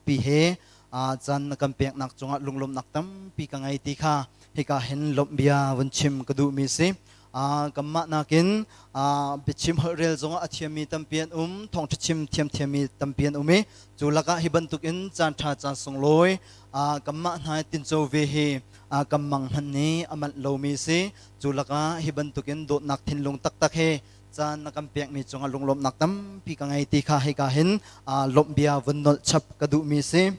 tampi he caan na kan peknak cungah lunglawmhnak tampi ka ngei ti kha hika hin lawmh bia vun chim ka duhmi si. Kanmah nakin biachim holhrel zongah a thiammi tampi an um, thawngṭha chim thiamthiammi tampi an um i cu lakah hi bantukin caan ṭha caan sunglawi kanmah hna tinco ve hi kan mang hmanh nih a manh lomi si. Cu lakah hi bantukin dawtnak thinlung taktak he caan na kan pekmi cungah lunglawmhnak tampi ka ngei ti kha hika hin lawmh bia vun nolh chap ka duhmi si.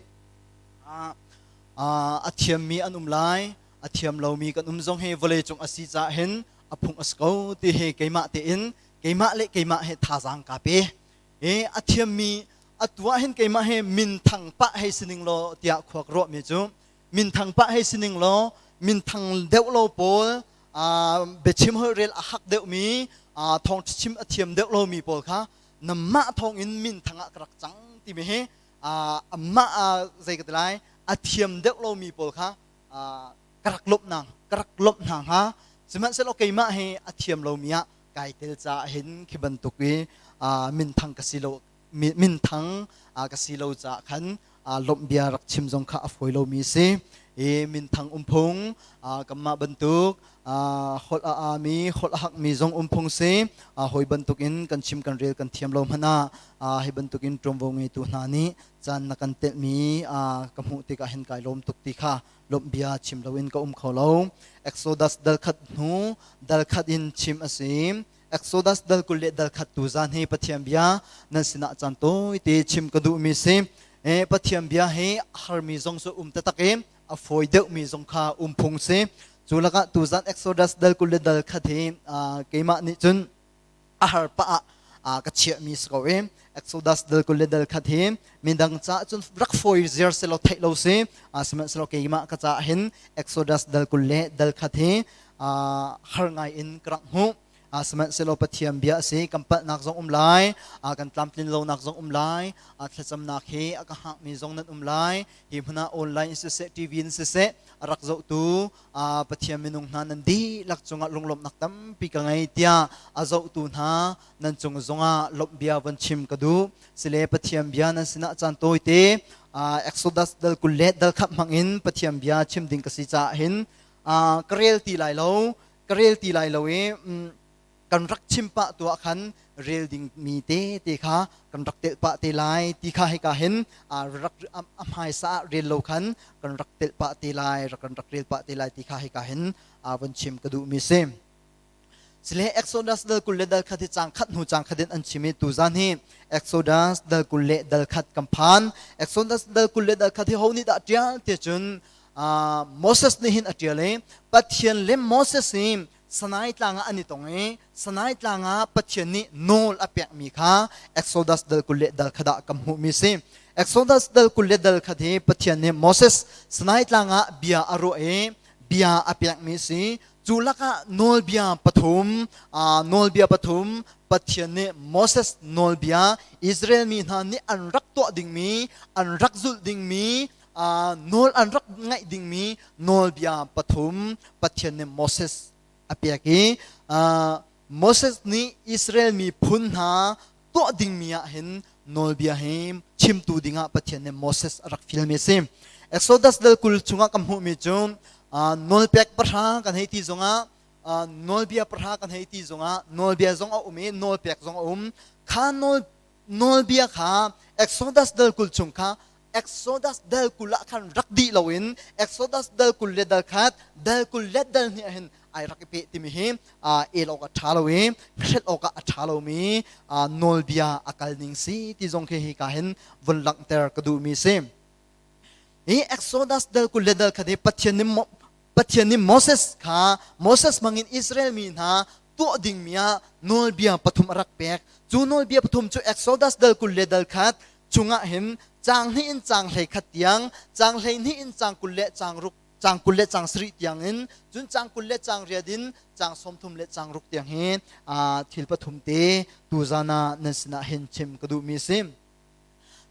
A thiammi an um lai, a thiam lomi kan um zong hi vawleicung a si caah hin a phung a si ko ti hi keimah tein keimah le keimah he thazaang kaa pe. I a thiammi atu ah hin keimah he minthang pah hei si ning law tiah khua ka ruahmi cu minthang pah hei si ning law minthang deuh lo pawl biachim holhrel a hak deuhmi thawngṭha chim a thiam deuh lomi pawl kha namah thawngin minthang ah ka rak cang timi hi amah zei ka ti lai a thiam deuh lomi pawl kha ka rak lawmh hna ka rak lawmh hna hnga. Sihmanhsehlaw keimah hi a thiam lomi ah kai tel caah hin khi bantuk i minthang ka si lo minthang ka si lo caah khan lawmh bia rak chim zong kha a fawi lomi si i minthang umphung kanmah bantuk holh a ami holh a hakmi zong umphung si. Hawi bantukin kan chim kan rel kan thiam lo hmanh ah hi bantukin ṭuanvo ngeitu hna nih caan na kan telhmi ka hmuh tikah hin kai lawm tuk ti kha lawmh bia chim loin ka um kho lo. Exodus dal khat hnu dal khat in chim a si. Exodus dal 20 le dal khat tu zan hi Pathian bia nan sinah caan tawite chim ka duhmi si. Pathian bia hi harmi zong cu um taktak i a fawi deuhmi zong kha um phung si. Cu lakah tuzan Exodus dal 20 le dal khat hi keimah nih cun a har pah ah ka chiahmi si ko i Exodus dal 20 le dal khat hi midang caah cun rak fawi ziar selaw theih lo si, sihmanhsehlaw keimah ka caah hin Exodus dal 20 le dal khat hi har ngai in ka rak hmuh. Sihmanhsehlaw Pathian bia a si, kan palhnak zong um lai, kan tlamtlin lonak zong um lai, thlacamnak hi a ka hngakmi zong nan um lai. Hi hmun ah online in siseh, TV in siseh a rak zohtu Pathian minung hna nan dihlak cungah lunglawmhnak tampi ka ngei tiah a zohtu hna nan cung zongah lawmh bia von chim ka duh. Sile Pathian bia nan sinah caan tawite Exodus dal 20 le dal khat hmangin Pathian bia chim ding ka si caah hin ka rel ti lai lo, ka rel ti lai lo i kan rak chim pah tu ah khan rel ding mi te te kha kan rak telh pah te lai ti kha hika hin rak a hmaisa ah rel lo khan kan rak telh pah te lai, rak kan rak rel pah te lai ti kha hika hin von chim ka duh mi si. Sile Exodus dal 20 le dal khat hi cang khat hnu cang khat in an chim i tuzan hi Exodus dal 20 le dal khat kan phan. Exodus dal 20 le dal khat hi ho nih dah ṭial ti cun Moses nih hin a ṭial i Pathian le Moses hi Sinai tlang ah an i tong i Sinai tlang ah Pathian nih nawl a pekmi kha Exodus dal 20 le dal khat ah kan hmuhmi si. Exodus dal 20 le dal khat hi Pathian nih Moses Sinai tlang ah bia a ruah i bia a pekmi si. Cu lakah nawlbia pathum, nawlbia pathum Pathian nih Moses nawlbia Israel mi hna nih an rak tuah dingmi, an rak zulh dingmi, nawl an rak ngaih dingmi nawlbia pathum Pathian nih Moses a pek i Moses nih Israel miphun hna tuah dingmi ah hin nawlbia hi chimtu dingah Pathian nih Moses a rak fialmi a si. Exodus dal 20 chungah kan hmuhmi cu nawlpek pahra kan hei ti zongah, nawlbia pahra kan hei ti zongah, nawlbia zong a um i nawlpek zong a um. Kha nawlbia kha Exodus dal 20 chung kha Exodus dal 20 ah khan rak dih loin Exodus dal 20 le dal khat, dal 20 le dal hnih ah hin ai rak i peh timi hi el awk a ṭha lo i hrelh awk ah a ṭha lomi nawlbia a kal ning si ti zong khi hika hin vun langhter ka duhmi si. Hi Exodus dal 20 le dal khat hi Pathian nih Moses kha Moses hmangin Israel mi hna tuah dingmi ah nawlbia pathum a rak pek. Cu nawlbia pathum cu Exodus dal 20 le dal khat chungah hin caang hnih in caang 11 tiang, caang 12 in caang 20 le caang ruk, caang 20 le caang sarih tiang in, cun caang 20 le caang riat in caang 30 le caang ruk tiang hi thil pathum te tuzan ah nan sinah hin chim ka duhmi a si.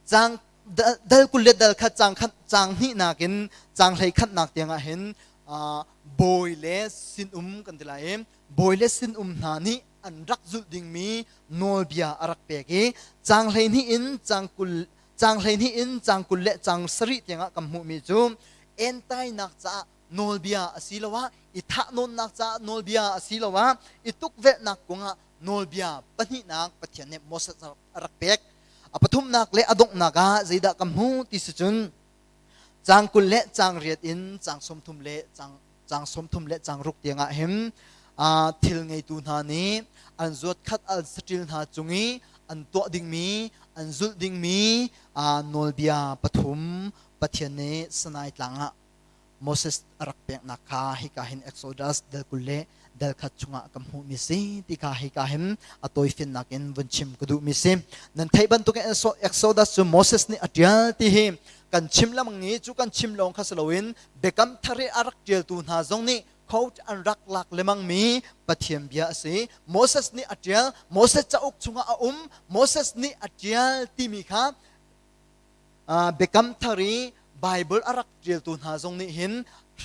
Caang dal 20 le dal khat caang khat caang hnih nakin caang hlei khatnak tiang ah hin bawi le sinum kan ti lai i bawi le sinum hna nih an rak zulh dingmi nawlbia a rak pek i caang 12 in caang 20. Caang 12 in caang 20 le caang 7 tiangah kan hmuhmi cu entainak caah nawlbia asiloah i thahnawnnak caah nawlbia asiloah i tukvelhnak kongah nawlbia pahnihnak Pathian nih Moses a rak pek. A pathumnak le a donghnak ah zeidah kan hmuh ti si cun caang 20 le caang 8 in caang 30 le caang caang 30 le caang 6 tiangah hin thil ngeitu hna nih an zuatkhat an saṭil hna cung i an tuah dingmi an zulh dingmi nawlbia pathum Pathian nih Sinai tlang ah Moses a rak peknak kha hika hin Exodus dal 20 le dal khat chungah kan hmuhmi si ti kha hika hin a tawifinnak in vun chim ka duhmi si. Nan theih bantukin Exodus cu Moses nih a ṭial ti hi kan chim lengmang i cu kan chim lawng kha si loin Biakam Thar i a rak ṭialtu hna zong nih quote an rak lak lemangmi Pathian bia a si. Moses nih a ṭial, Moses cauk chungah a um, Moses nih a ṭial timi kha Biakam Thar i Baibal a rak ṭialtu hna zong nih hin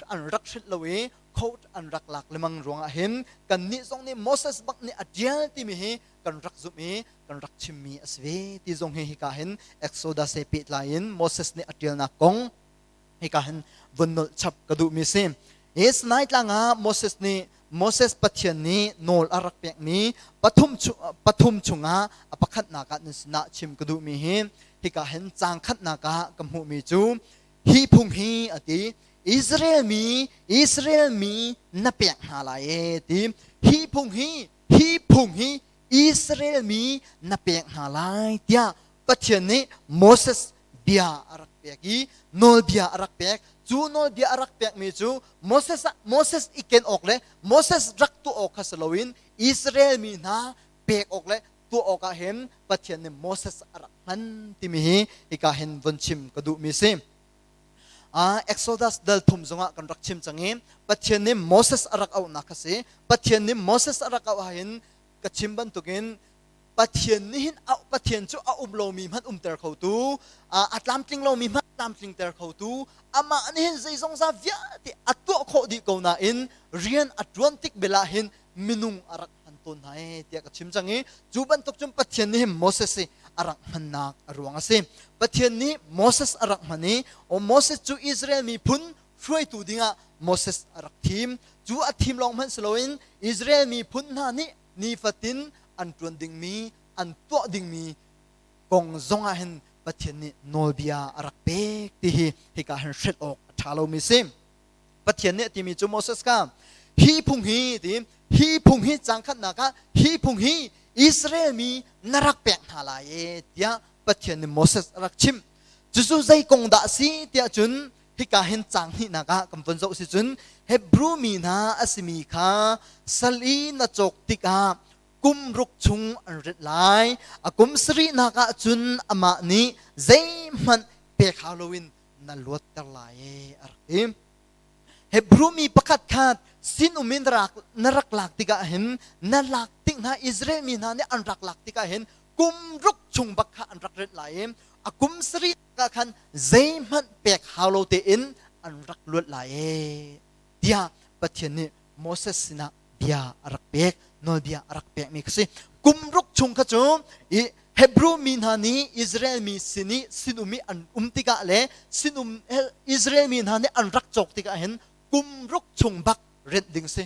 an rak hrilh lo i quote an rak lak lemang ruangah hin kannih zong nih Moses bak nih a ṭial timi hi kan rak zumh i kan rak chimmi a si ve ti zong hi hika hin Exodus he pehtlai in Moses nih a ṭialnak kong hika hin vun nolh chap ka duhmi si. Hi Sinai tlang ah Moses nih Moses Pathian nih nawl a rak pekmi pathum, pathum chungah a pakhatnak ah nan sinah chim ka duhmi hi hika hin caang khatnak ah ka hmuhmi cu hi phung hi a ti Israel mi Israel mi na pek hna lai e ti hi phung hi hi phung hi Israel mi na pek hna lai tiah Pathian nih Moses bia a rak pek i nawlbia a rak pek. Cu nawlbia a rak pekmi cu Moses ah Moses i ken awk le Moses rak tuah awk kha si loin Israel mi hna pek awk le tuah awk ah hin Pathian nih Moses a rak hman timi hi hika hin von chim ka duhmi si. Exodus dal thum zongah kan rak chim cang i Pathian nih Moses a rak auhnak kha si. Pathian nih Moses a rak auh ahhin ka chim bantukin Pathian nih hin Pathian cu a um lomi hmanh umter khotu, a tlamtling lomi hmanh tlamtlingter khotu, amah nih hin zeizongza vialte a tuah khawh dih ko nain rian a ṭuan tik bel ah hin minung a rak hman tawn hna ee tiah ka chim cang i cu bantuk cun Pathian nih hin Moses hi a rak hmannak a ruang a si. Pathian nih Moses a rak hman i Moses cu Israel miphun hruaitu dingah Moses a rak thim. Cu a thim lawng hmanh si loin Israel miphun hna nih nifatin an ṭuan dingmi, an tuah dingmi kong zongah hin Pathian nih nawlbia a rak pek ti hi hika hin hrelh awk a ṭha lomi si. Pathian nih a timi cu Moses kha hi phung hi ti hi phung hi caang khatnak ah hi phung hi Israel mi na rak pek hna lai e tiah Pathian nih Moses a rak chimh. Cucu zei kong dah a si tiah cun hika hin caang hnihnak ah kan von zoh si cun Hebrew mi hna a simi kha sal i na cawk tikah kum ruk chung an rit lai. A kum sarihnak ah cun amah nih zeihmanh pek hau loin na luatter lai e a rak ti. Hebrew mi pakhat kha sinum in na rak lak tikah hin na lak tik hna Israel mi hna nih an rak lak tikah hin kum ruk chung bak kha an rak rit lai i a kum sarih ah khan zeihmanh pek hau lo tein an rak luat lai e tiah Pathian nih Moses sinah bia a rak pek nawlbia a rak pekmi kha si kum ruk chung kha cu i Hebrew mi hna nih Israel mi sin i sinum i an um tikah le sinum Israel mi hna nih an rak cawk tikah hin kum ruk chung bak renh ding si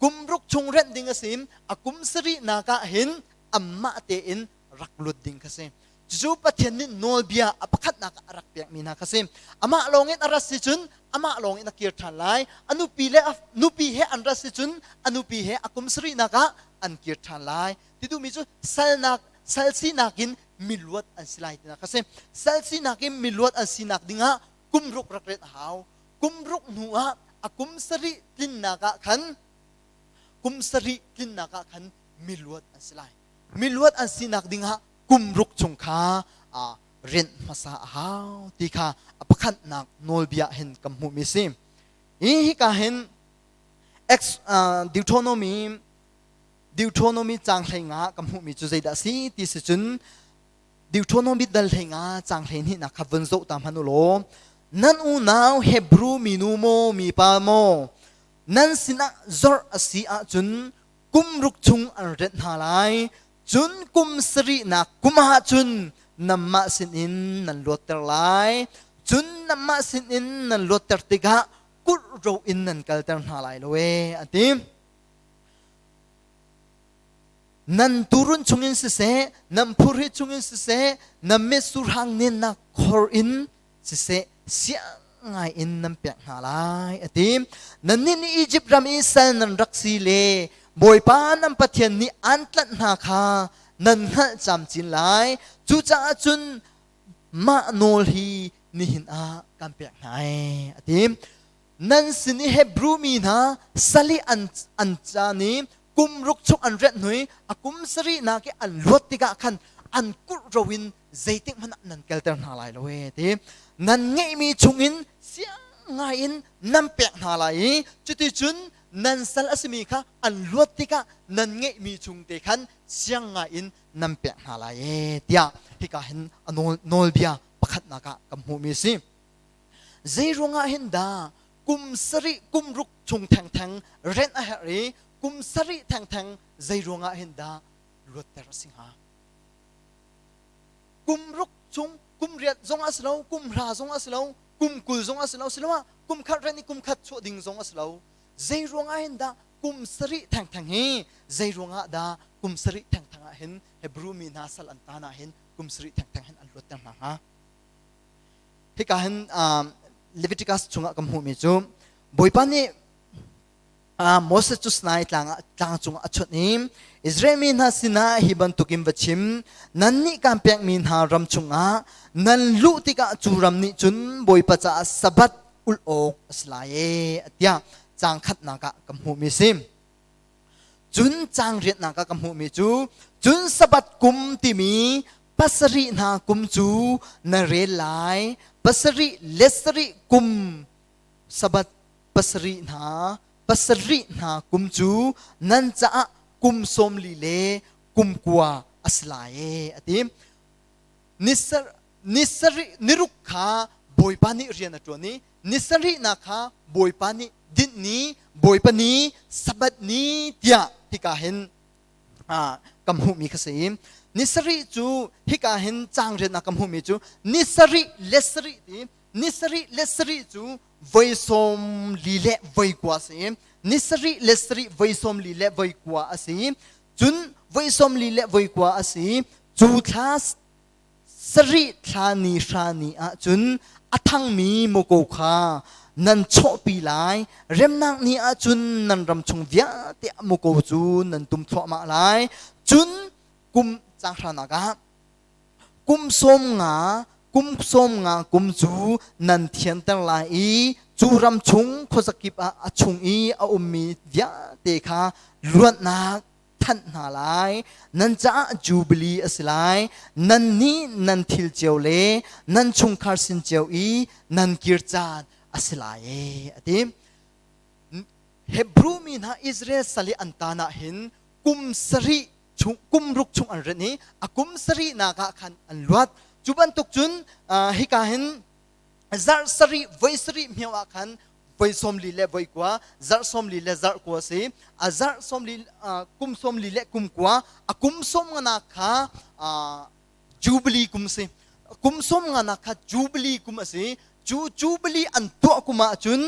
kum ruk chung renh ding a si a kum sarihnak ah hin amah tein rak lut ding kha si Cucu Pathian nih nawlbia a pakhatnak ah a rak pekmi hna kha si. Amah lawngin a rat si cun amah lawngin a kir ṭhan lai. A nupi le a nupi he an rat si cun a nupi he a kum sarihnak ah an kir ṭhan lai. Ti duhmi cu salnak sal sinak in miluat an si lai tinak kha si. Sal sinak in miluat an sinak dingah kum ruk rak ret a hau. Kum ruk hnu ah a kum sarih tlinnak ah khan kum sarih tlinnak ah khan miluat an si lai. Miluat an sinak dingah kum ruk chung kha rianh hmasa a hau ti kha a pakhatnak nawlbia hin kan hmuhmi si. Hi hika hin Deuteronomy Deuteronomy caang 15 kan hmuhmi cu zeidah a si ti si cun Deuteronomy dal 15 caang 12 nak kha vun zoh ta hmanh u law nan unau Hebrew minu maw mipa maw nan sinah zorh a si ahcun kum ruk chung an renh hna lai cun kum sarihnak kum ah cun nanmah sinin nan luatter lai. Cun nanmah sinin nan luatter tikah kulh ro in nan kalter hna lai lo ee, a ti. Nan tuurun chungin siseh, nan phurhi chungin siseh, nan mitsur hang nennak khor in siseh, siang ngai in nan pek hna lai, a ti. Nannih nih Izipt ram i sal nan rak si le Bawipa nan Pathian nih aan tlanh hna kha nan hngalh camcin lai. Cucaah cun mah nawl hi nihin ah kan pek hna ai, a ti. Nan sin i Hebru mi hna sal i an, an caan i kum ruk chung an rianh hnu i a kum sarihnak i an luat tikah khan an kulh ro in zeitik hmanh ah nan kelter hna lai lo ee ti. Nan ngeihmi chungin siang ngai in nan pek hna lai i cuticun nan sal a simi kha an luat tikah nan ngeihmi chung te khan siang ngai in nan pek hna lai ee tiah hika hin a nawl, nawlbia pakhatnak ah kan hmuhmi a si. Zei ruangah hin dah kum sarih kum ruk chung thengtheng rent a herh i kum sarih thengtheng zei ruangah hin dah luatter a si hnga? Kum ruk chung kum riat zong a si lo, kum hra zong a si lo, kum 20 zong a si lo, siloah kum khat rent i kum khat chuah ding zong a si lo. Zei ruangah hin dah kum sarih thengtheng hi zei ruangah dah kum sarih thengtheng ah hin Hebrew mi hna sal an tan ah hin kum sarih thengtheng hin an luatter hna hnga? Hika hin Leviticus chungah kan hmuhmi cu Bawipa nih Moses cu Sinai tlang ah tlang cungah a chawnh i Israel mi hna sinah hi bantukin va chim nannih kaan pekmi hna ram chungah nan luh tikah cu ram nih cun Bawipa caah Sabbath ulh awk a si lai ee tiah caang khatnak ah kan hmuhmi a si. Cun caang riatnak ah ka hmuhmi cu cun Sabbath kum timi pasarih hna kum cu na rel lai. Pasarih le sarih kum Sabbath pasarih hna pasarih hna kum cu nan caah kum 40 le kum kua a si lai ee a ti. Ni sarih niruk kha Bawipa nih rian a ṭuan i ni sarihnak kha Bawipa nih dinh ni, Bawipa ni, Sabbath ni tiah hika hin kan hmuhmi kha si. Ni sarih cu hika hin caang rian ah kan hmuhmi cu ni sarih le sarih ti ni sarih le sarih cu voi 40 le voi kua a si. Ni sarih le sarih voi 40 le voi kua a si. Cun voi 40 le voi kua a si. Cu thla sarih thla ni hra ni ah cun a thangmi muko kha nan chawhpi lai. Remnak ni ah cun nan ram chung vialte ah muko cu nan tum thluahmah lai. Cun kum caang hranak ah kum 50 kum 50 kum cu nan thianter lai i cu ram chung khuazakip ah a chung i a ummi vialte kha luatnak thanh hna lai. Nan caah Jubilee a si lai. Nan nih nan thil cio le nan chungkhar sin cio i nan kir caan a si lai ee, a ti. Hebrew mi hna Israel sal i an tan ah hin kum sarih chung kum ruk chung an ren i a kum sarihnak ah khan an luat. Cu bantuk cun hika hin zarh sarih voi sarih hmio ah khan voi 40 le voi kua zarh 40 le zarh kua si a zarh 40 kum 40 le kum kua a kum sawm nganak kha jubilee kum si kum sawm nganak kha jubilee kum a si cu jubilee an tuah kum ah cun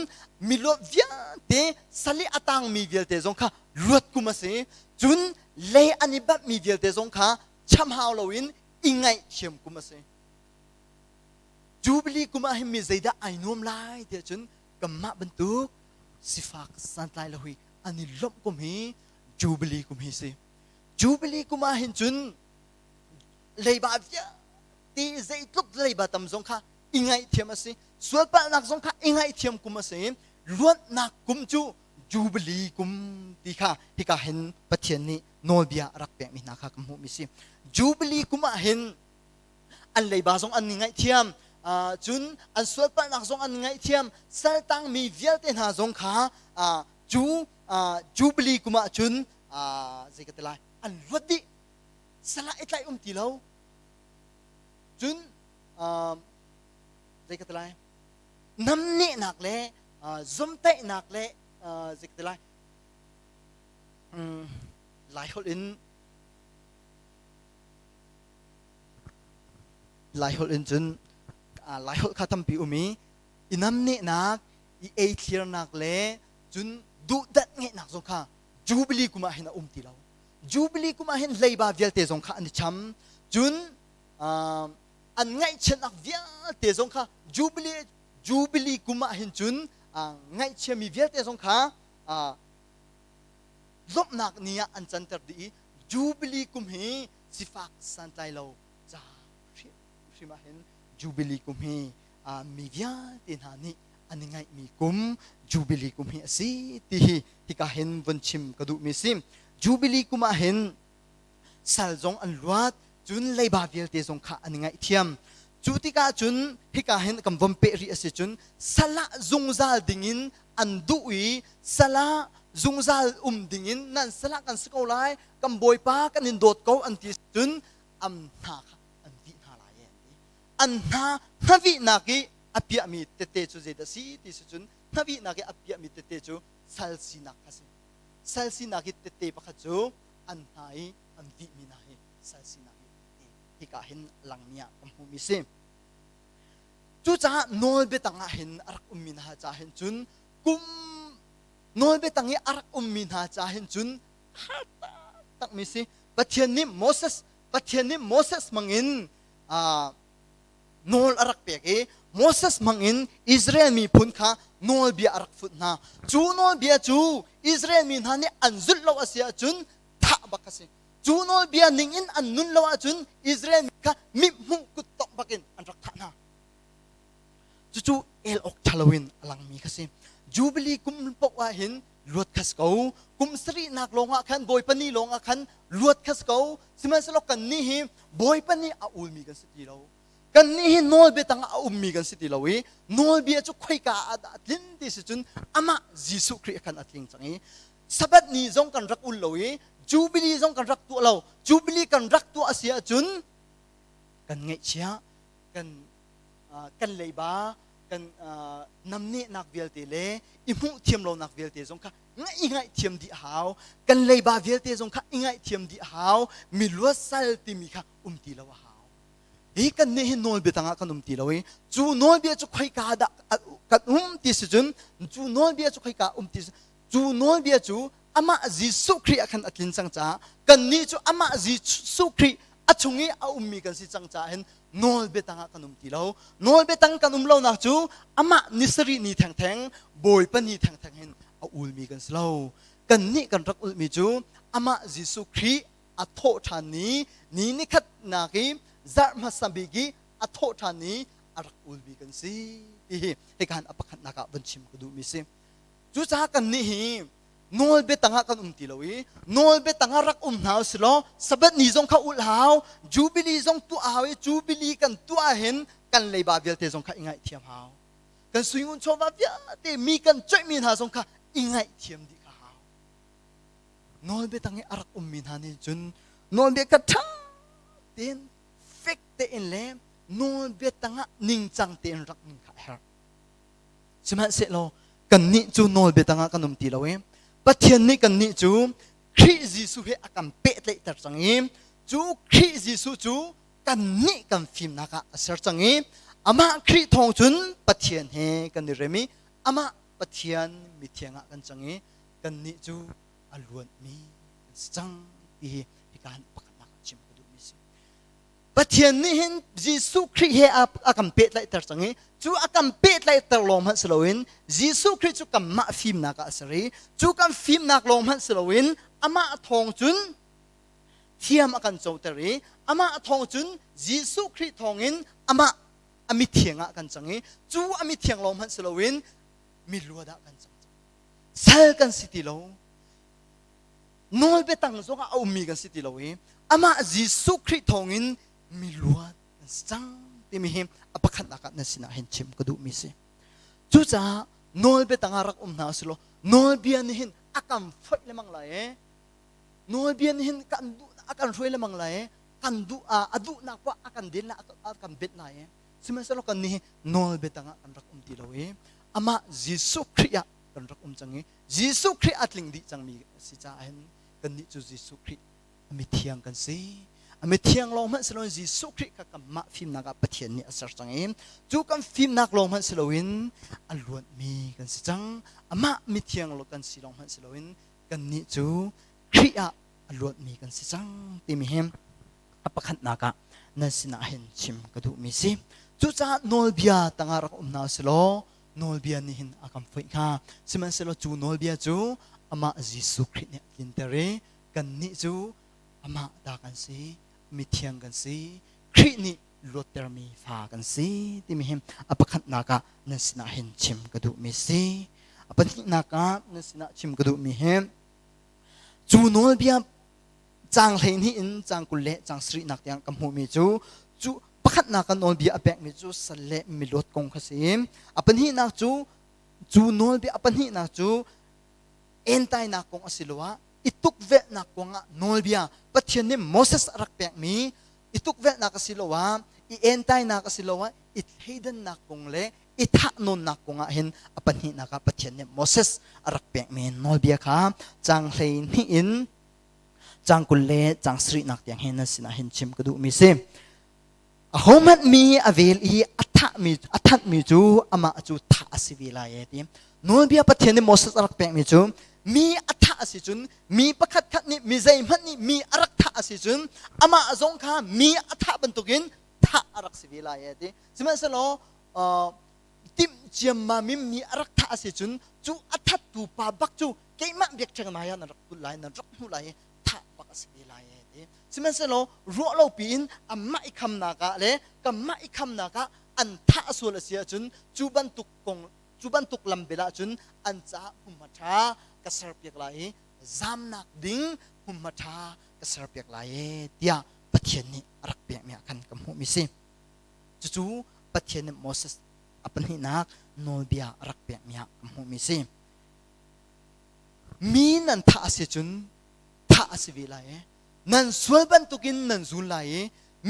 miluat vialte sali a tangmi vialte zong kha luat kum a si cun lei an i batmi vialte zong kha cham hau loin i ngaihthiam kum a si Jubilee kum ah hin mi zeidah ai nuam lai tiah cun kanmah bantuk sifak santlai lo hi an i lawmh kum hi Jubilee kum hi si. Jubilee kum ah hin cun leiba vialte zeitluk leiba tam zong kha i ngaihthiam a si. Sualpalhnak zong kha i ngaihthiam kum a si. Luatnak kum cu Jubilee kum ti kha hika hin Pathian nih nawlbia a rak pekmi hna kha kan hmuhmi si. Jubilee kum ah hin an leiba zong an ngaihthiam cun an sualpalhnak zong an ngaihthiam saltangmi vialte hna zong kha cu jubilee kum ah cun zei ka ti lai an luat dih salah i tlaih um ti lo cun zei ka ti lai namnehnak le zomtaihnak le zei ka ti lai lai holh in. Laiholh in cun Laiholh kha tampi um i i namnehnak, i eithlirnak le cun duhdanh ngeihnak zong kha Jubilee kum ah hin a um ti lo. Jubilee kum ah hin leiba vialte zong kha an i cham. Cun an ngaihchiatnak vialte zong kha Jubilee Jubilee kum ah hin cun ngaihchiami vialte zong kha lawmhnak ni ah an canter dih i Jubilee kum hi sifak santlai lo ca hrimhrim ah hin Jubilee kum hi mi vialte hna nih an i ngaihmi kum Jubilee kum hi a si ti hi hika hin vun chim ka duhmi si. Jubilee kum ah hin sal zong an luat cun leiba vialte zong kha an i ngaihthiam. Cu tikah cun hika hin kan von peh rih a si cun salah zungzal dingin an duh i salah zungzal um dingin nan salah kan si ko lai kan bawipa kan in dawt ko an ti cun am hna kha an vih hna lai an ti. An hna hnavihnak i a piahmi tete cu zeidah si ti si cun hnavihnak i a piahmi tete cu sal sinak kha si. Sal sinak i tete pakhat cu an hna i an vihmi hna hi sal sinak i tete hika hin langmi ah kan hmuhmi si. Cucaah nawlbia tangah hin a rak ummi hna caah hin cun kum nawlbia tang i a rak ummi hna caah hin cun har taktakmi si. Pathian nih Moses Pathian nih Moses hmangin nawl a rak pek i Moses hmangin Israel miphun kha nawlbia a rak funh hna. Cu nawlbia cu Israel mi hna nih an zulh lo a si ahcun thah bak a si. Cu nawlbia ning in an nun lo ahcun Israel mi kha mithmuh kuttongh bakin an rak thah hna. Cucu el awk ṭha loin a langmi kha si. Jubilee kum paoh ah hin luat kha si ko. Kum sarihnak lawngah khan Bawipa ni lawngah khan luat kha si ko. Sihmanhsehlaw kannih hi Bawipa nih a ulmi kan si ti lo. Kannih hi nawlbia tangah a ummi kan si ti lo i nawlbia cu khoika ah dah a tlin ti si cun amah Jesuh Khrih khan a tling cang i Sabbath ni zong kan rak ul lo i Jubilee zong kan rak tuah lo. Jubilee kan rak tuah a si ahcun kan ngaihchia kan kan leiba kan namnehnak vialte le i hmuh thiam lonak vialte zong kha i ngaihthiam dih hau kan leiba vialte zong kha i ngaihthiam dih hau mi luatsal timi kha um ti lo a hau hi kan nih hi nawlbia tangah kan um ti lo i cu nawlbia cu khoika dah kan um ti si cun cu nawlbia cu khoika um ti cu nawlbia cu amah Jesuh Khrih ah khan a tlin cang caah kannih cu amah Jesuh Khrih a chung i a ummi kan si cang caah hin nawlbia tangah kan um ti lo. Nawlbia tang kan um lonak cu amah ni sarih ni thengtheng Bawipa ni thengtheng hin a ulmi kan si lo. Kannih kan rak ulmi cu amah Jesuh Khrih a thawh ṭhan ni ni nikhatnak i zarh hmasa bik i a thawh ṭhan ni a rak ulmi kan si ti hi hika hin a pakhatnak ah van chim ka duhmi si. Cucaah kannih hi nawlbia tangah kan um ti lo i nawlbia tangah rak um hna usih law Sabbath ni zong kha ulh hau, Jubilee zong tuah hau i Jubilee kan tuah hin kan leiba vialte zong kha i ngaihthiam hau. Kan suingun chawva vialte mi kan coihmi hna zong kha i ngaihthiam dih kha hau. Nawlbia tang i a rak ummi hna nih cun nawlbia kha ṭha tein fek tein le nawlbia tangah ningcang tein rak nun kha a herh. Sihmanhsehlaw kannih cu nawlbia tangah kan um ti lo i Pathian nih kannih cu Khrih Jesuh he a kan pehtlaihter cang i cu Khrih Jesuh cu kannih kan fimnak ah a ser cang i amah Khrih thawng cun Pathian he kan i rem i amah Pathian mithiang ah kan cang i kannih cu a luanmi kan si cang ti hi hika hin pakhatnak ah chim ka duhmi si. Pathian nih hin Jesuh Khrih he a kan pehtlaihter cang i cu a kan pehtlaihter lawng hmanh si loin Jesuh Khrih cu kanmah fimnak ah a ser i cu kan fimnak lawng hmanh si loin amah thawng cun thiam a kan coter i amah thawng cun Jesuh Khrih thawngin amah a mithiang ah kan cang i cu a mithiang lawng hmanh si loin miluat ah kan cang sal kan si ti lo nawlbia tang zongah a ummi kan si ti lo i amah Jesuh Khrih thawngin miluat kan si cang timi hi a pakhatnak ah nan sinah hin chim ka duhmi si. Cucaah nawlbia tangah rak um hna usih law nawlbia nih hin a kan foih lemang lai e nawlbia nih hin kan duh a kan hruai lemang lai e kan duh a duhnak poah a kan den lai a kan benh lai e sihmanhsehlaw kan nih hi nawlbia tangah kan rak um ti lo i amah Jesuh Khrih ah kan rak um cang i Jesuh Khrih a tling dih cangmi a si caah hin kannih cu Jesuh Khrih a mithiang kan si. A mithiang lawng hmanh si loin Jesuh Khrih kha kanmah fimnak ah Pathian nih a ser cang i cu kan fimnak lawng hmanh si loin a luatmi kan si cang. Amah mithiang kan si lawng hmanh si loin kannih cu Khrih ah a luatmi kan si cang timi hi a pakhatnak ah nan sinah hin chim ka duhmi si. Cucaah nawlbia tangah rak um hna usih law nawlbia nih hin a kan foih hnga. Sihmanhsehlaw cu nawlbia cu amah Jesuh Khrih nih a tlinter i kannih cu amah ta kan si, mithiang kan si, Khrih nih luattermi fa kan si timi hi a pakhatnak ah nan sinah hin chim ka duhmi si. A pahnihnak ah nan sinah chim ka duhmi hi cu nawlbia caang 12 in caang 20 le caang sarihnak tiang ka hmuhmi cu cu pakhatnak kan nawlbia a pekmi cu sal le miluat kong kha si. A pahnihnak cu cu nawlbia a pahnihnak cu entainak kong asiloah i tukvelhnak kongah nawlbia Pathian nih Moses a rak pekmi i tukvelhnak asiloah i entainak asiloah i thleidannak kong le i thahnawnnak kongah hin a pahnihnak ah Pathian nih Moses a rak pekmi nawlbia kha caang 12 in caang 20 le caang sarihnak tiang hin nan sinah hin chim ka duhmi si. Ahohmanh mi a vel i a thahmi a thanhmi cu amah cu thah a si ve lai e ti. Nawlbia Pathian nih Moses a rak pekmi cu mi a thah a si cun mi pakhat khat nih mi zeihmanh nih mi a rak thah a si cun amah zong kha mi a thah bantukin thah a rak si ve lai e ti. Sihmanhsehlaw uh, timh ciammam in mi a rak thah a si cun cu a thattu pa bak cu keimah biakṭheng hmai ah nan rak tul lai nan rak hmuh lai i thah bak a si ve lai e ti. Sihmanhsehlaw ruah lo piin amah i khamnak ah le kanmah i khamnak ah an thah sual a si ahcun cu bantuk kong cu bantuk lam bel ahcun an caah hmunhma ṭha ka serpiak lai i zamnak ding hmunhma ṭha ka serpiak lai e tiah Pathian nih a rak pekmi ah khan ka hmuhmi si. Cucu Pathian nih Moses a pahnihnak nawlbia a rak pekmi ah ka hmuhmi si. Mi nan thah a si cun thah a si ve lai i nan sual bantukin nan zul lai i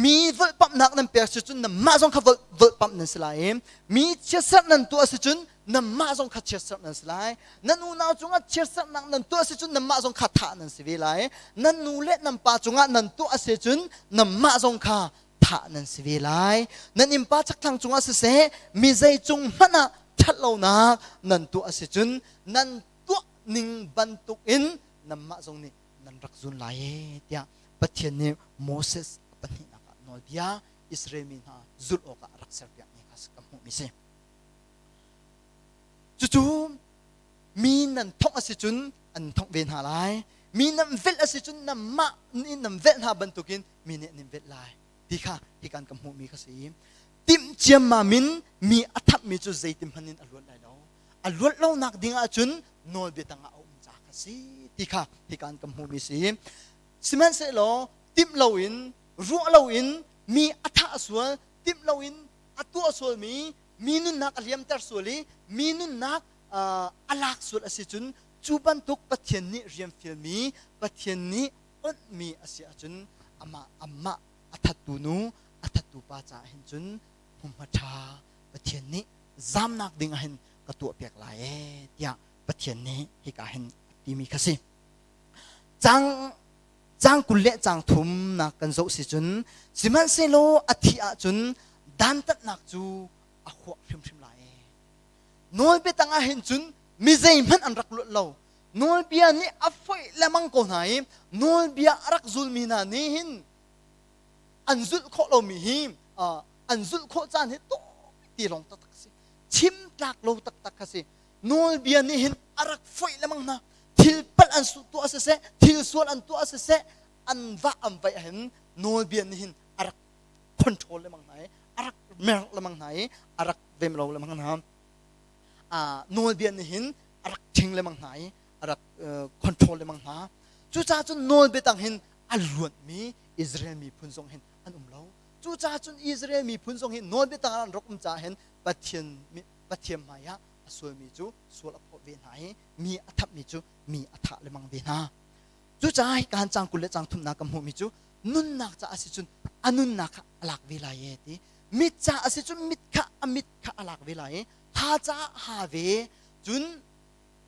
mi volhpamhnak nan pek si cun nanmah zong kha volhpamh nan si lai i mi chiatserh nan tuah si cun nanmah zong kha chiatserh nan si lai. Nan unau cungah chiatserhnak nan tuah si cun nanmah zong kha thah nan si ve lai. Nan nu le nan pa cungah nan tuah si cun nanmah zong kha thah nan si ve lai. Nan innpa chakthlang cungah siseh mi zei cung hmanh ah ṭhatlonak nan tuah si cun nan tuah ning bantukin nanmah zong nih nan rak zun lai e tiah Pathian nih Moses a pahnihnak ah nawlbia Israel mi hna zulh awkah a rak serpiakmi kha ka hmuhmi si. Cucu mi nan thongh a si cun an thongh ve hna lai. Mi nan velh a si cun nanmah nih nan velh hna bantukin mi nih an in velh lai ti kha hikan ka hmuhmi kha si. Timh ciammam in mi a thapmi cu zeitin hmanh in a luat lai lo. A luat lonak ding ahcun nawlbia tangah a um ca kha si ti kha hikan ka hmuhmi si. Sihmanhsehlaw timh loin ruah loin mi a thah sual, timh loin a tuah sualmi mi nunnak a liamter sual i mi nunnak a lak sual a si cun cu bantuk Pathian nih rian fialmi Pathian nih onhmi a si ahcun amah amah a thattu nu a thattu pa caah hin cun hmunhma ṭha Pathian nih zamnak ding ah hin ka tuahpiak lai ee tiah Pathian nih hika hin a timi kha si. Cang cang 20 le cang thumnak kan zoh si cun sihmanhsehlaw a thih ahcun dantatnak cu a huah hrimhrim lai ee. Nawlbia tang ah hin cun mi zeihmanh an rak luat lo. Nawlbia nih a foih lemang ko hna i nawlbia a rak zulmi hna nih hin an zulh khawh lomi hi an zulh khawh caan hi ti lawng taktak si. Chim tlak lo taktak kha si. Nawlbia nih hin a rak foih lemang hna. Thil palh an tuah siseh, thil sual an tuah siseh, an vah an vaih ah hin nawlbia nih hin a rak control lemang hna i a rak mer lemang hna i a rak vem lo lemang hna. Nawlbia nih hin a rak ṭhing lemang hna i a rak control lemang hna. Cucaah cun nawlbia tang hin a luanmi Israel miphun zong hin an um lo. Cucaah cun Israel miphun zong hi nawlbia tang an rak um caah hin Pathian Pathian hmaiah a sualmi cu sual a phawt ve hna i mi a thapmi cu mi a thah lemang ve hna. Cucaah hi kaan caang 20 le caang thumnak kan hmuhmi cu nunnak caah si cun a nunnak kha a lak ve lai e ti. Mit caah si cun mit kha a mit kha a lak ve lai i ha caah ha ve, cun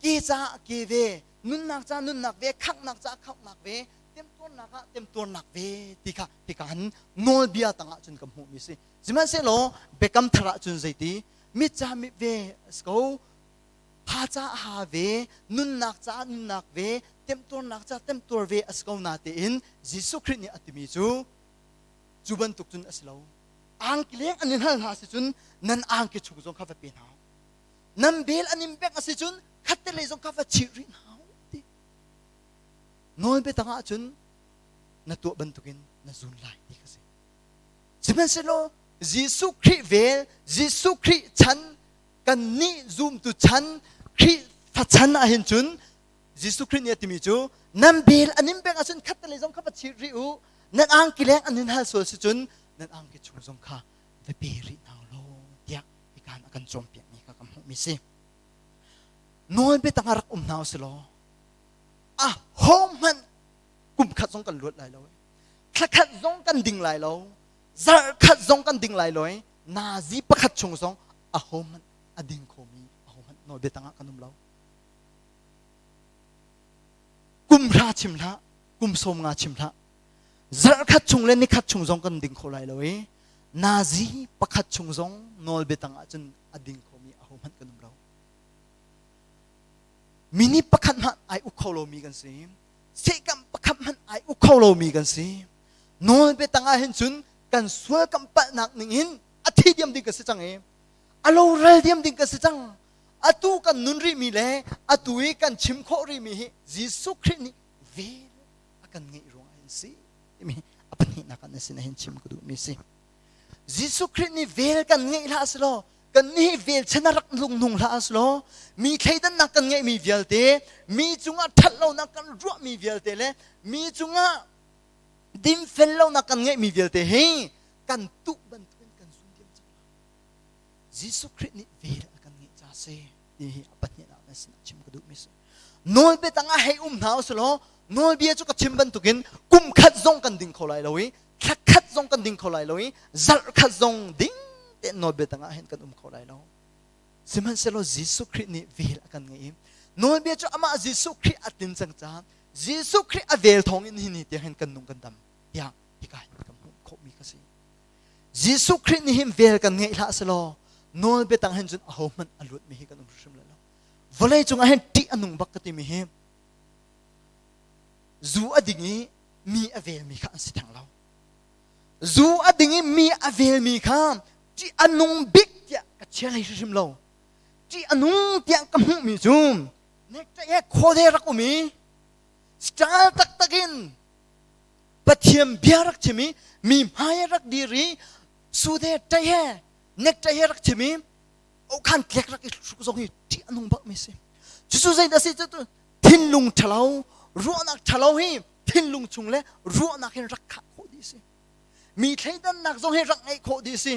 ke caah ke ve, nunnak caah nunnak ve, khanghnak caah khanghnak ve. Temtuarnak ah temtuarnak ve ti kha hika hin nawlbia tangah cun ka hmuhmi si. Sihmanhsehlaw biakam thar ah cun zeiti mit ca mit ve a si ko, ha ca ha ve, nunnak caah nunnak ve, temtuarnak ca temtuar ve a si ko na tein Jesuh Khrih nih a timi cu cu bantuk cun a si lo. Angki leng an in hal hna si cun nan angki chung zong kha va pe hna. Nan bel an in bengh a si cun khatte lei zong kha va chih rih hna ti. Nawl biatang ah cun na tuah bantukin na zun lai ti kha si. Sihmanhsehlaw Jesuh Khrih vel, Jesuh Khrih chan, kannih zumtu chan, Khrih fachan ah hin cun Jesuh Khrih nih a timi cu nan bel an in bengh ahcun khat lei zong kha va chih rih u, nan angki leng an in hal sual si cun nan angki chung zong kha va pe rih hna law tiah hikan a kan cawnpiakmi kha kan hmuhmi si. Nawl biatang ah rak um hna usih law a ho hmanh kum khat zong kan luat lai lo. Thla khat zong kan ding lai lo. Zarh khat zong kan ding lai lo. Nazi pakhat chung zong a ho hmanh a ding khomi a ho hmanh nawl biatang ah kan um lo. Kum hra chim hlah, kum sawm nga chim hlah. Zarh khat chung le nikhat chung zong kan ding kho lai lo i nazi pakhat chung zong nawl biatang ah cun a ding khomi a ho hmanh kan um lo. Mini pakhat hmanh ai uk kho lomi kan si. Sehkam pakhat hmanh ai uk kho lomi kan si. Nawl biatang ah hin cun kan sual kan palhnak ning in a thi diam ding kan si cang i a lo ral diam ding kan si cang. Atu kan nun rihmi le atu i kan chim khawh rihmi hi Jesuh Khrih nih vel a kan ngeih ruangah hin si timi a pahnihnak ah na sin ah hin chim ka duhmi si. Jesuh Khrih nih vel kan ngeih hlah si law kan nih vel chan a rak lungnung hlah as law mi thleidannak kan ngeihmi vialte mi cungah ṭhatlonak kan ruahmi vialte le mi cungah dinfel lonak kan ngeihmi vialte hi kan tuh bantukin kan zun diam cang lai. Jesuh Khrih nih vel a kan ngeih ca si ti hi a pahnihnak na sinah chim ka duhmi si. Nawlbia tangah hei um hna usih law nawlbia cu ka chim bantukin kum khat zong kan ding kho lai lo i thla khat zong kan ding kho lai lo i zarh khat zong ding tein nawlbia tangah hin kan um kho lai lo. Sihmanhsehlaw Jesuh Khrih nih vel a kan ngeih i nawlbia cu amah Jesuh Khrih a tlin cang caah Jesuh Khrih a vel thawng in hi ni tiang hin kan nung kan dam tiah hika hin kan hmuh khawhmi kha si. Jesuh Khrih nih hin vel kan ngeih hlah selaw nawlbia tang hin cun ahohmanh a luatmi hi kan um hrimhrim lai lo. Vawlei cungah hin ṭih a nung bak ka timi hi zu a ding i mi a velmi kha an si theng lo. Zu a ding i mi a velmi kha ṭih a nung bik tiah ka chia hlei hrimhrim lo. Ṭih a nung tiah ka hmuhmi cu nekṭaih he khawde rak um i style taktak in Pathian bia rak chim i mi hmai rak dir i sude ṭaih he nekṭaih he rak chim i okhan tlek rak i hruk zong hi ṭih a nung bakmi si. Cucu zeidah si cu thinlung ṭhalo ruahnak ṭhalo hi thinlung chung le ruahnak hin rak khah khawh dih si. Mi thleidannak zong hi rak ngeih khawh dih si.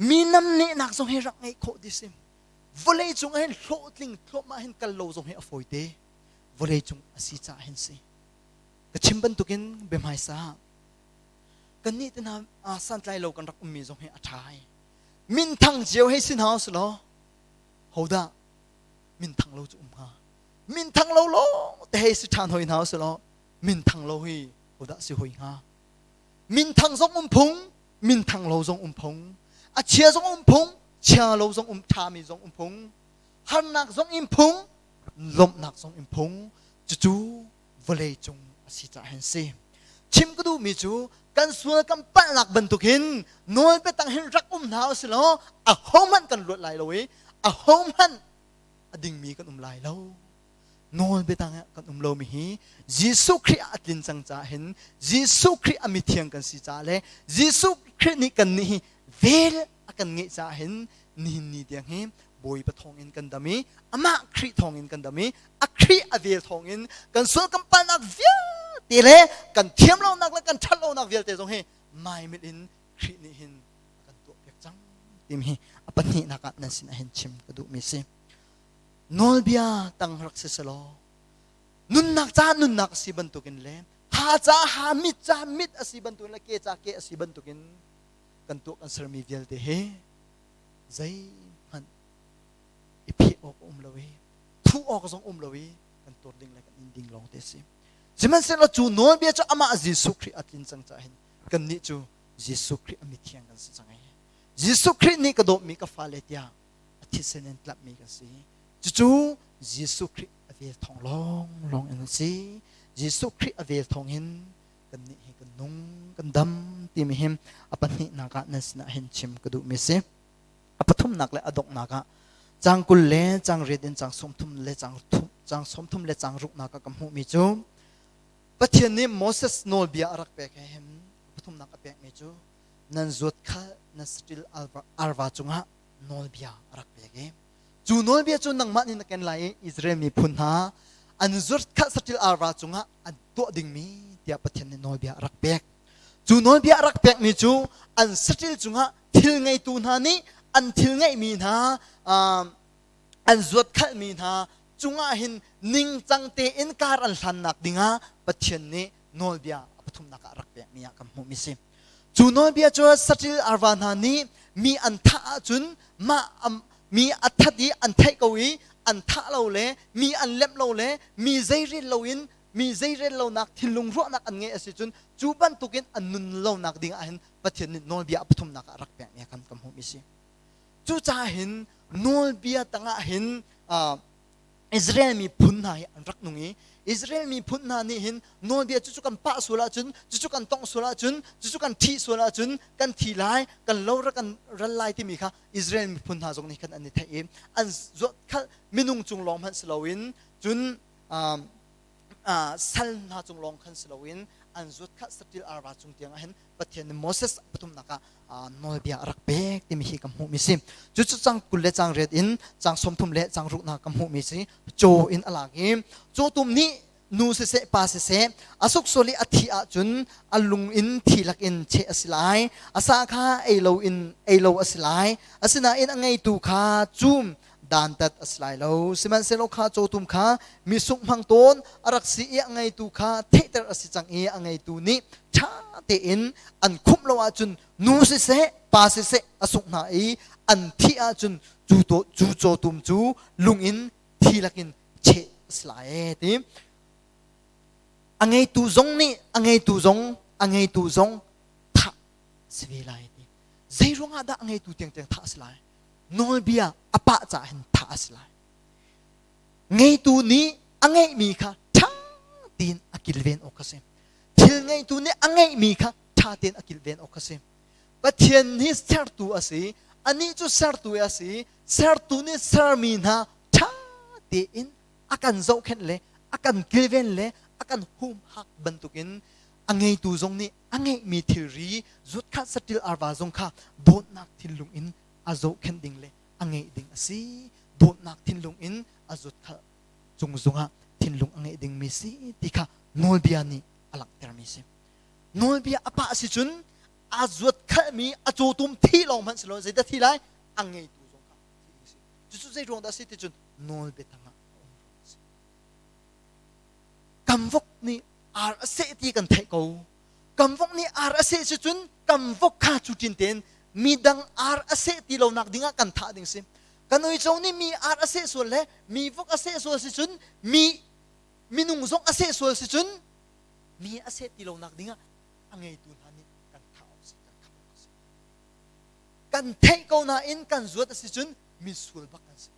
Mi namnehnak zong hi rak ngeih khawh dih si. Vawlei cung ah hin hlawhtling thluahmah hin kal lo zong hi a fawite. Vawlei cung a si caah hin si. Ka chim bantukin biahmaisa kannih te hna santlai lo kan rak ummi zong hi a ṭha ai. Minthang cio hei si hna usih law hodah minthang lo cu um hnga? Minthang lo lawng te hei si ṭhan hoi hna usih law minthang lo hi hodah si hoi hnga? Minthang zong um phung, minthang lo zong um phung. A chia zong um phung, chia lo zong um ṭhami zong um phung. Harnak zong in phung, lawmhnak zong in phung. Cucu vawlei cung a si caah hin si. Chim ka duhmi cu kan sual kan palhnak bantuk hin nawl biatang hin rak um hna usih law ahohmanh kan luat lai lo i ahohmanh a dingmi kan um lai lo. Nawl biatang ah kan um lomi hi Jesuh Khrih ah a tlin cang caah hin Jesuh Khrih a mithiang kan si caah le Jesuh Khrih nih kan nih hi vel a kan ngeih caah hin nihin ni tiang hi Bawipa thawngin kan dam i amah Khrih thawngin kan dam i a Khrih a vel thawngin kan sual kan palhnak vialte le kan thiam lonak le kan ṭhat lonak vialte zong hi maimilh in Khrih nih hin a kan tuahpiak cang timi hi a pahnihnak ah nan sinah hin chim ka duhmi si. Nawlbia tang rak si selaw nunnak ca nunnak a si bantukin le ha ca ha mit ca mit a si bantukin le ke ca ke a si bantukin kan tuah kan sermi vialte hi zeihmanh i pheh awk a um lo i thuh awk zong um lo i kan tur ding le kan in ding lawng te si. Sihmanhsehlaw cu nawlbia cu amah Jesuh Khrih a tlin cang caah hin kannih cu Jesuh Khrih a mithiang kan si cang ai. Jesuh Khrih nih ka dawtmi ka fale tiah a thisen in tlamhmi kan si. Cucu Jesuh Khrih a vel thawng lawnglawng in a si. Jesuh Khrih a vel thawng in kannih hi kan nung, kan dam timi hi a pahnihnak ah nan sinah hin chim ka duhmi si. A pathumnak le a donghnak ah cang 20 le cang riat in cang 30 le cang thum cang 30 le cang ruknak ah ka hmuhmi cu Pathian nih Moses nawlbia a rak pek he hin pathumnak a pekmi cu nan zuat kha nan saṭil arva cungah nawlbia a rak pek i cu nawlbia cu nangmah nih na ken lai i Israel miphun hna an zuat kha saṭil arva cungah an tuah dingmi tiah Pathian nih nawlbia a rak pek. Cu nawlbia a rak pekmi cu an saṭil cungah thil ngeitu hna nih an thil ngeihmi hna an zuatkhalhmi hna cungah hin ningcang tein kar an hlannak dingah Pathian nih nawlbia a pathumnak ah a rak pekmi ah kan hmuhmi si. Cu nawlbia cu saṭil arva hna nih mi an thah ahcun mah mi a that i an theih ko i an thah lo le mi an lemh lo le mi zeirel loin mi zeirel lonak thinlung ruahnak an ngeih a si cun cu bantukin an nun lonak ding ah hin Pathian nih nawlbia a pathumnak ah rak pekmi kan kan hmuhmi si. Cucaah hin nawlbia tangah hin Israel miphun hna hi an rak nung i Israel miphun hna nih hin nawlbia cucu kan pah sual ahcun cucu kan tongh sual ahcun cucu kan thih sual ahcun kan thi lai kan lo ra kan ral lai timi kha Israel miphun hna zong nih khan an i theih i an zuatkhalh minung cung lawng hmanh si loin cun sal hna cung lawng khan si loin an zuatkhalh saṭil arva cung tiang ah hin Pathian nih Moses pathumnak ah nawlbia a rak pek timi hi kan hmuhmi si. Cucu cang 20 le cang riat in cang 30 le cang ruknak kan hmuhmi si. Caw in a lak i cawtum nih nu siseh pa siseh a suksual i a thi ahcun a lung in thi lakin cheh a si lai. A sa kha ei lo in ei lo a si lai. Asinain a ngeitu kha cum dantat a si lai lo. Sihmanhsehlaw kha cawtum kha mi sungh hmang tawn a rak si i a ngeitu kha theihter a si cang i a ngeitu nih ṭha tein an khumh lo ahcun nu siseh pa siseh a sungh hna i an thih ahcun cu cu cawtum cu lung in thi lakin cheh a si lai ee ti. A ngeitu zong nih a ngeitu zong a ngeitu zong thah si ve lai ti. Zei ruangah dah a ngeitu tiangtiang thah a si lai? Nawlbia a pah caah hin thah a si lai. Ngeitu nih a ngeihmi kha ṭha tein a kilven awk a si. Thil ngeitu nih a ngeihmi kha ṭha tein a kilven awk a si. Pathian hi sertu a si. Anih cu sertu a si. Sertu nih sermi hna ṭha tein a kan zohkhenh le a kan kilven le a kan humhak bantukin a ngeitu zong nih a ngeihmi thilri zuatkhat saṭil arva zong kha dawtnak thinlung in a zohkhenh ding le a ngeih ding a si. Dawtnak thinlung in a zuatkhalh cung zongah thinlung a ngeih dingmi si ti kha nawlbia nih a langhtermi si. Nawlbia a pah si cun a zuatkhalhmi a cawtum thi lawng hmanh si lo zeidah thi lai a ngeitu zong kha thi ding si. Cucu zei ruang dah si ti cun nawlbia tangah a um ruang a si. Kam vok nih ar a seh ti kan theih ko. Kam vok nih ar a seh si cun kam vok kha cu ṭin tein midang ar a seh ti lonak dingah kan thah ding si. Kan uico nih mi ar a seh sual le mi vok a seh sual si cun mi minung zong a seh sual si cun mi a seh ti lonak dingah a ngeitu hna nih kan thah awk si kan kham awk si. Kan theih ko nain kan zuat a si cun mi sual bak kan si.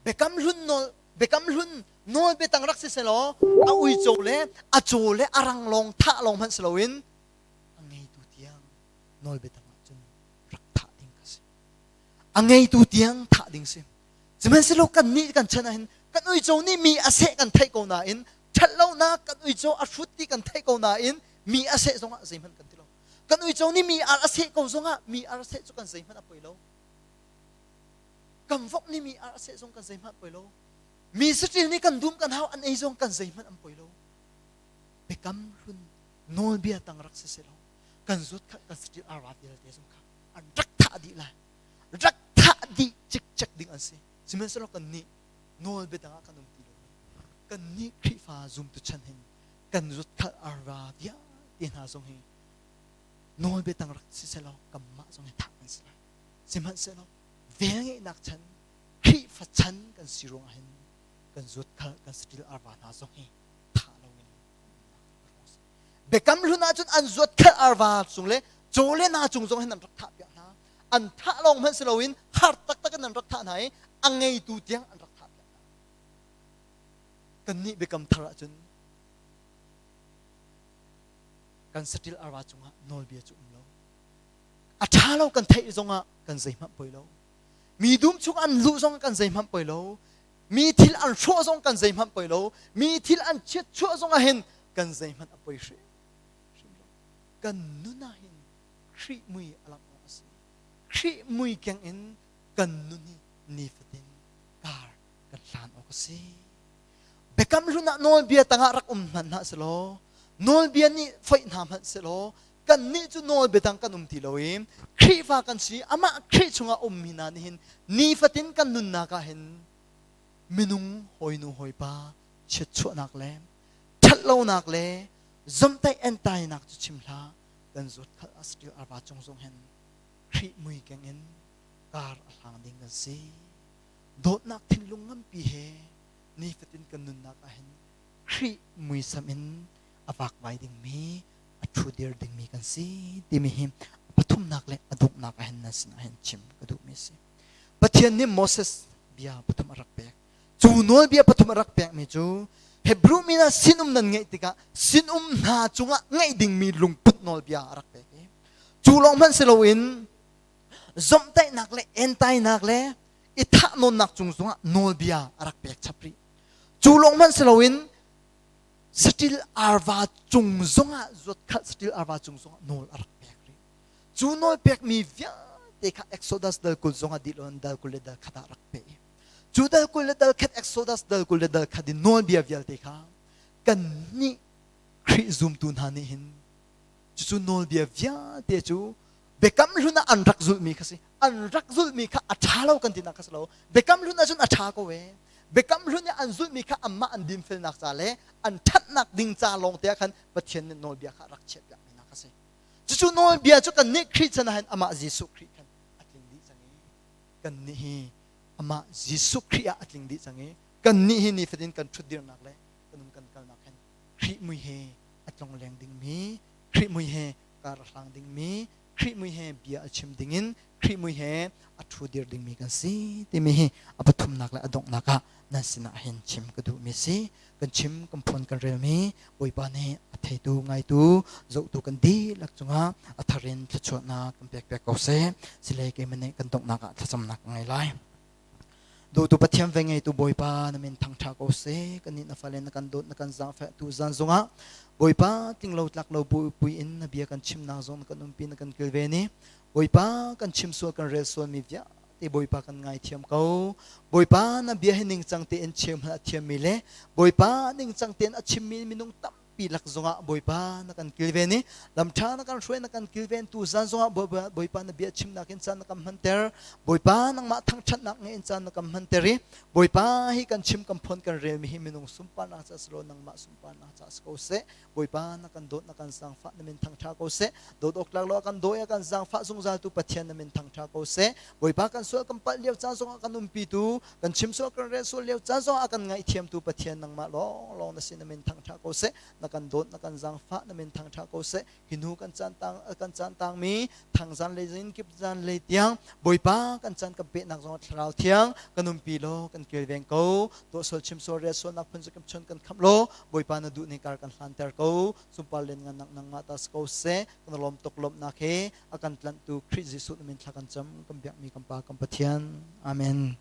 Biakam hlun nawl biakam hlun nawl biatang rak si selaw a uico le a caw le a rang lawng thah lawng hmanh si loin a ngeitu tiang nawl biatang ahcun rak thah ding kha si. A ngeitu tiang thah ding si. Sihmanhsehlaw kan nih kan chan ahhin kan uico nih mi a seh kan theih ko nain ṭhatlonak kan uico a hrut ti kan theih ko nain mi a seh zongah zeihmanh kan ti lo. Kan uico nih mi ar a seh ko zongah mi ar a seh cu kan zeihmanh a poi lo. Kan vok nih mi ar a seh zong kan zeihmanh poi lo. Mi saṭil nih kan dum kan hau an ei zong kan zeihmanh an poi lo. Biakam hlun nawlbia tang rak si selaw kan zuat kha kan saṭil arva vialte zong kha an rak thah dih lai. Rak thah dih cikcek ding an si. Sihmanhsehlaw kan nih nawlbia dang ah kan um ti lo. Kan nih Khrihfa zumtu chan hin kan zuat khalh arva vialte hna zong hi nawlbia tang rak si selaw kanmah zong hi thah kan si lai. Sihmanhsehlaw velngeihnak chan Khrihfa chan kan si ruangah hin kan zuatkhal kan saṭil arva hna zong hi thah loin an um lai. Biakam hlun ahcun an zuat khalh arva cung le caw le na cung zong hin an rak thah piak hna. An thah lawng hmanh si loin har taktak in an rak thah hna i a ngeitu tiang an rak thah piak hna. Kannih biakam thar ahcun kan saṭil arva cungah nawlbia cu um lo. A ṭha lo kan theih zongah kan zeihmanh poi lo. Mi dum chung an luh zong kan zeihmanh poi lo. Mi thil an hrawh zong kan zeihmanh poi lo. Mi thil an chiatchuah zong ah hin kan zeihmanh a poi hrim hrim lo. Kan nun ah hin Khrih mui a langh awk a si. Khrih mui keng in kan nun hi nifatin kar kan hlan awk a si. Biakam hlun ah nawlbia tangah rak um hmanh hna selaw, nawlbia nih foih hna hmanh selaw, kannih cu nawlbia tang kan um ti lo i Khrihfa kan si, amah Khrih chungah ummi hna nih hin nifatin kan nunnak ah hin minung hawinu hawipa chiatchuahnak le ṭhatlonak le zomhtaih entainak cu chim hlah kan zuat khalh a saṭil arva cung zong hin Khrih mui keng in kar a hlang ding kan si. Dawtnak thinlung nganpi he nifatin kan nunnak ah hin Khrih muisam in a vakvai dingmi a ṭhudir dingmi kan si timi hi a pathumnak le a donghnak ah hin nan sinah hin chim ka duhmi a si. Pathian nih Moses bia pathum a rak pek. Cu nawlbia pathum a rak pekmi cu Hebrew mi hna sinum nan ngeih tikah sinum hna cungah ngeih dingmi lungput nawlbia a rak pek i cu lawng hmanh si loin zomhtaihnak le entainak le i thahnawnnak cung zongah nawlbia a rak pek chap rih. Cu lawng hmanh si loin saṭil arva cung zongah zuatkhalh saṭil arva cung zongah nawl a rak pek rih. Cu nawl pekmi vialte kha Exodus dal 20 zongah dih loin dal 20 le dal khat ah rak pe. Cu dal 20 le dal khat Exodus dal 20 le dal khat in nawlbia vialte kha kannih Khrih zumtu hna nih hin cucu nawlbia vialte cu biakam hlun ah an rak zulhmi kha si an rak zulhmi kha a ṭha lo kan tinak kha si lo biakam hlun ahcun a ṭha ko e biakam hlun i an zulhmi kha anmah an dinfelnak ca le an ṭhatnak ding ca lawng te ah khan Pathian nih nawlbia kha a rak chiahpiakmi hna kha si cucu nawlbia cu kannih Khrih chan ah hin amah Jesuh Khrih khan a tling dih cang i kannih hi amah Jesuh Khrih ah a tling dih cang i kannih hi nifatin kan ṭhutdirnak le kan um kan kalnak hin Khrih mui he a tlongleng dingmi Khrih mui he kar a hlang dingmi Khrih mui he bia a chim dingin Khrih mui he a ṭhu dir dingmi kan si timi hi a pathumnak le a donghnak ah nan sinah hin chim ka duhmi si kan chim kan phuan kan relmi Bawipa nih a theitu ngaitu zohtu kan dihlak cungah a thar in thluachuahnak kan pek piak ko seh silei keimah nih kan donghnak ah thlacamnak ka ngei lai Dawtu Pathian ve ngeitu Bawipa na min thangṭha ko seh. Kannih na fale na kan dawt na kan zaangfah tu zan zongah Bawipa tinglo tlak lo pui in na bia kan chimnak zong na kan umpi na kan kilven i Bawipa kan chim sual kan rel sualmi vialte Bawipa kan ngaithiam ko. Bawipa na bia hi ningcang tein cheu hmanh a thiammi le Bawipa ningcang tein a chimmi minung tam tampi lak zongah Bawipa na kan kilven i lamṭha na kan hruai na kan kilven tu zan zongah Bawipa na bia chimnak in caan na kan hmanter Bawipa nangmah thangṭhatnak nge in caan na kan hmanter i Bawipa hi kan chim kan phon kan relmi hi minung sunparnak ca si lo nangmah sunparnak ca si ko seh Bawipa na kan dawt na kan zaangfah na min thangṭha ko seh dawt awk tlak lo kan dawi a kan zaangfah zungzal tu Pathian na min thangṭha ko seh Bawipa kan sual kan palh lio caan zongah kan umpi tu kan chim sual kan rel sual lio caan zong a kan ngaihthiamtu Pathian nangmah lawnglawng na si na min thangṭha ko seh na kan dawt na kan zaangfah na min thangṭha ko seh hi hnu kan caan tang kan caan tangmi thangzan lei zin kip zan lei tiang Bawipa kan caan kan pehnak zong thlarau thiang kan umpi law kan kilveng ko tuah sual chim sual rel sualnak phun zakip chun kan khamh law Bawipa na duh ni kar kan hlanter ko sunpar len ngan nak nangmah ta si ko seh kan lawm tuk lawmhnak he a kan tlanhtu Khrih Jesuh na min thla kan cam kan biakmi kan Pa kan Pathian amen.